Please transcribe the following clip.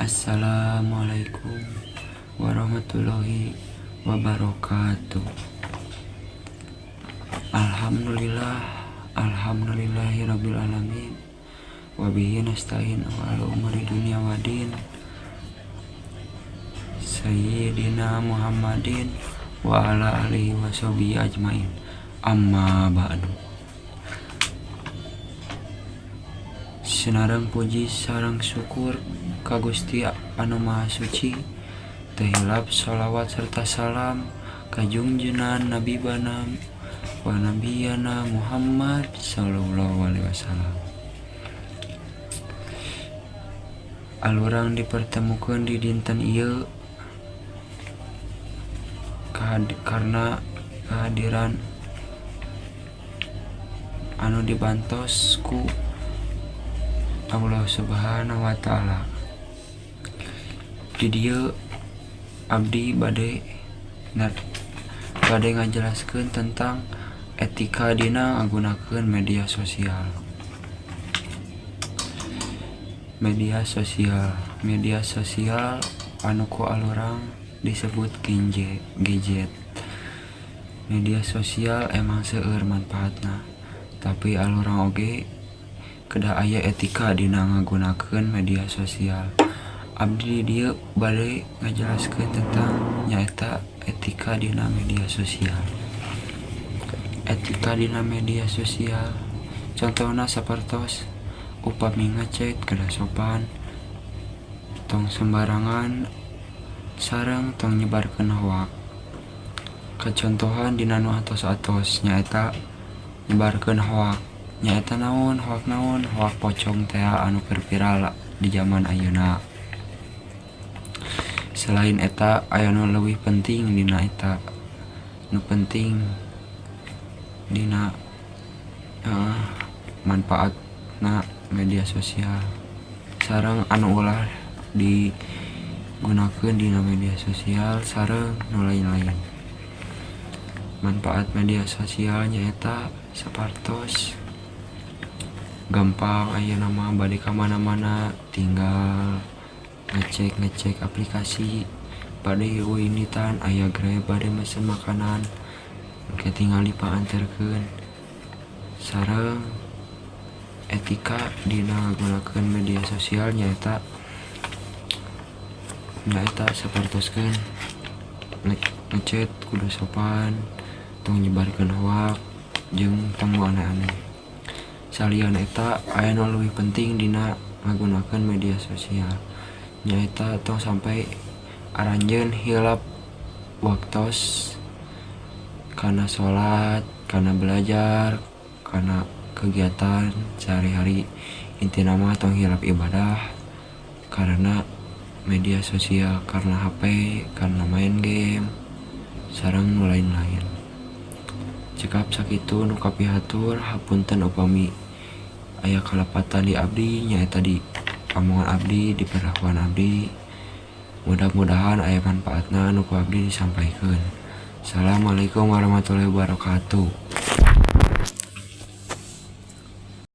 Assalamualaikum warahmatullahi wabarakatuh. Alhamdulillah, alhamdulillahirabbil alamin. Wabihi nasta'in ala umuri dunya wadin. Sayyidina Muhammadin wa ala alihi wa sahbihi ajmain. Amma ba'du. Sinareng puji sareng syukur ka Gusti anu Maha Suci. Teu hilap sholawat serta salam ka junjunan Nabi bana wa nabiyana Muhammad sallallahu alaihi wasallam. Alurang dipertemukeun di dinten ieu karena kehadiran anu dibantos ku Allah Subhanahu wa Ta'ala. Di dieu abdi bade ngajelaskeun tentang etika dina ngagunakeun media sosial. Media sosial, media sosial anu ku alurang disebut gadget. Media sosial emang seueur manfaatna, tapi alurang oge kedah aya etika dina ngagunakeun media sosial. Abdi di dieu bade ngajelaskeun tentang nyaeta etika dina media sosial. Etika dina media sosial contohna sapertos upami ngechat kedah sopan, tong sembarangan, sareng tong nyebarkeun hoaks. Kacontohan dina nu atos-atos nyaeta nyebarkeun hoaks. Nyaeta naon? Hoaks naon? Hoaks pocong tea anu keur viral di jaman ayeuna. Selain eta, aya nu leuwih penting dina eta, nu penting dina manfaatna media sosial sareng anu ulah digunakeun dina media sosial sareng nu lain-lain. Manfaat media sosial nyaeta sapertos gampang ayeuna mah, bade ka mana-mana tinggal ngecek-ngecek aplikasi, bade euweuh aya Grab, bade mesen makanan engke tinggal dipaanterkeun. Sareng etika dina ngagunakeun media sosial nyaeta sapertoskeun ngechat kudu sopan, tong nyebarkeun hoaks, jeung tong nu aneh-aneh. Salian eta, aya nu leuwih penting dina ngagunakeun media sosial, nyaeta tong sampe aranjeun hilap waktos kana salat, kana belajar, kana kegiatan sehari-hari. Intina mah tong hilap ibadah karena media sosial, karena HP, karena main game, sareng nu lain-lain. Cekap sakitu nu kapihatur. Hapunten upami aya kalepatan di abdi, nyaeta di omongan abdi, di perlakuan abdi. Mudah-mudahan aya manfaatna anu ku abdi disampaikeun. Assalamualaikum warahmatullahi wabarakatuh.